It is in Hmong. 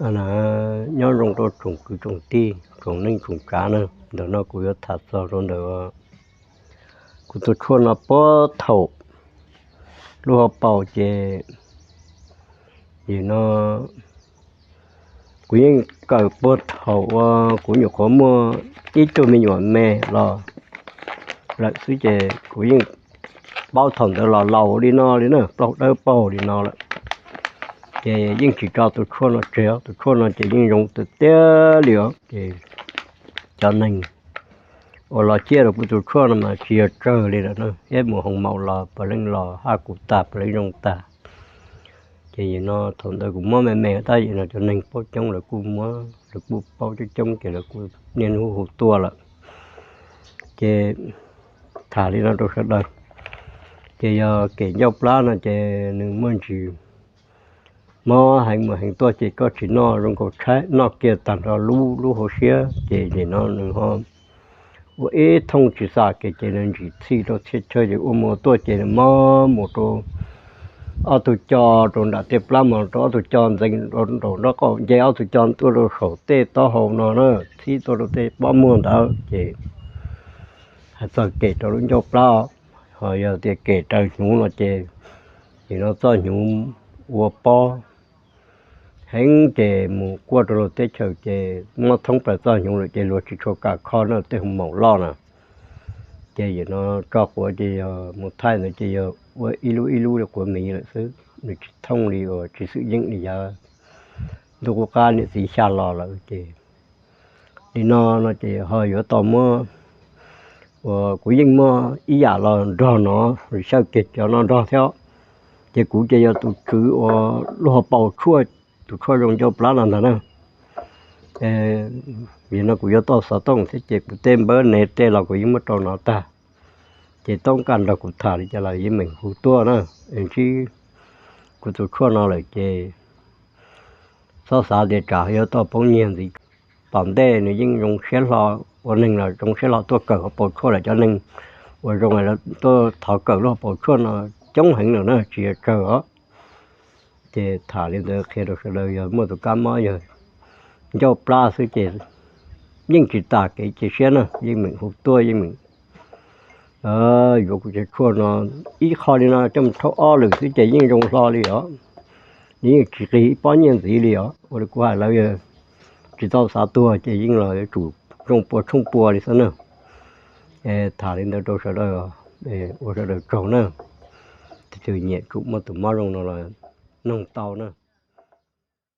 Nyob zoo rau tsoom kwv tsoom tij tsoom neej tsoom tsav na, ntawm no kuv yuav tham txog rau ntawm kuv tus tshuaj no puag thaum lub hauv paus ces, nim no kuv yeej kawm puag thaum uas kuv nyuam qhuav muaj ib tug me nyuam me los lawm xwb ces kuv yeej paub thaum ntawd los laus li no li na, plaub dawb paug li no lawm. Ces yeej tsis tso tus tshuaj no tseg, tus tshuaj no ces yeej zoo tiag tiag li os. Ces cov neeg uas los ciaj rau kuv tus tshuaj no mas tsis yog tsawg li lawm na, ib mus hoos maum los puav leej los haj kuv tag puav leej zoo tag. Ces yim no thaum ntawd kuv muab me me tab yim no cov neeg paub coob lawv kuj muab lawv kuj paub coob coob ces lawv kuj niaj hnub hu tuaj lawm. Ces tham li no rau sawv daws, ces yog kem ncauj plab no ces nws muaj ntsis mob heev mus heev tuaj ces koj tsis noj zoo nkaus tshaib, noj kiag tag nrho lub lub hauv siab ces nim no nws ho ua ib thooj tsis xam kev ces nws ntsim txhij rau txhia chaw ces ua mus tuaj ces nws mob mus rau ob tug co, rau nram tej plab mus rau ob tug co ntxeev rau nraum nraub qaum, nce ob tug co tuaj rau saum tej taub hau no na, txhib tuaj rau tej pob muag ntawd ces hais txog kem rau lub ncauj plab, ho yog tias kem raws hnyuv no ces nim no txoj hnyuv ua pob heev ces mus kuaj rau luag teb chaws ces muab thoob plaws txoj hnyuv lawm ces luag tsis tshua kam kho na, tej hoo maum loj na. Ces yim no tso quav ces yog mus thaij ntawd ces yog ua ib lub ib lub li quav miv lawm xwb, nws tsis thooj li uas tsis xwm yeej li yav ntuj qub qab niam txiv xya los lawm ces li no no ces ho yuav tau muab, uas kuv yeej muaj ib yam los nrog no, xyaw kiag cov no nrog thiab. Ces kuv ces yog tus tswv uas lub hauv paus tshuaj, tus tshuaj zoo ncauj plab no ntag na. Vim no kuv yuav tau xov tooj thiab ces kuv tej npawb nev tej los kuv yeej muab rau no tag. Ces toob kaj nrog kuv tham li cas los yeej meem hu tuaj na. Ntsib kuv tus tshuaj no lawm ces txhob xav tias tsam yuav tau poob nyiag ntxiv. Tom ntej nws yeej zoo siab hlo, ua neeg los zoo siab hlo tuaj kawm hauv paus tshuaj lawm, cov neeg uas zoo tuaj thov kawm lub hauv paus tshuaj no coob heev lawm na, tsis yog tsawg os. Ces tham li ntawd qhia rau sawv daws yog muaj tus kab mob yog ncauj plab xwb ces yeej tsis tas kev cia siab na, yeej meem hu tuaj yeej meem yuav kuv cov tshuaj no ib qho li no coj mus rhaub ob lwm xwb ces yeej zoo hlo li os. Nws yeej tsis qig ib pob nyiaj ntxiv li os. Ua li kuv hais lawv yog tsis tau xav tuag ces yeej los yuav tsum zoo pua tshooj pua li xwb na. Tham li ntawd rau sawv daws, ua sawv daws tsaug na. Tus twg nyiam tsum muaj tus mob zoo no los noog tau na.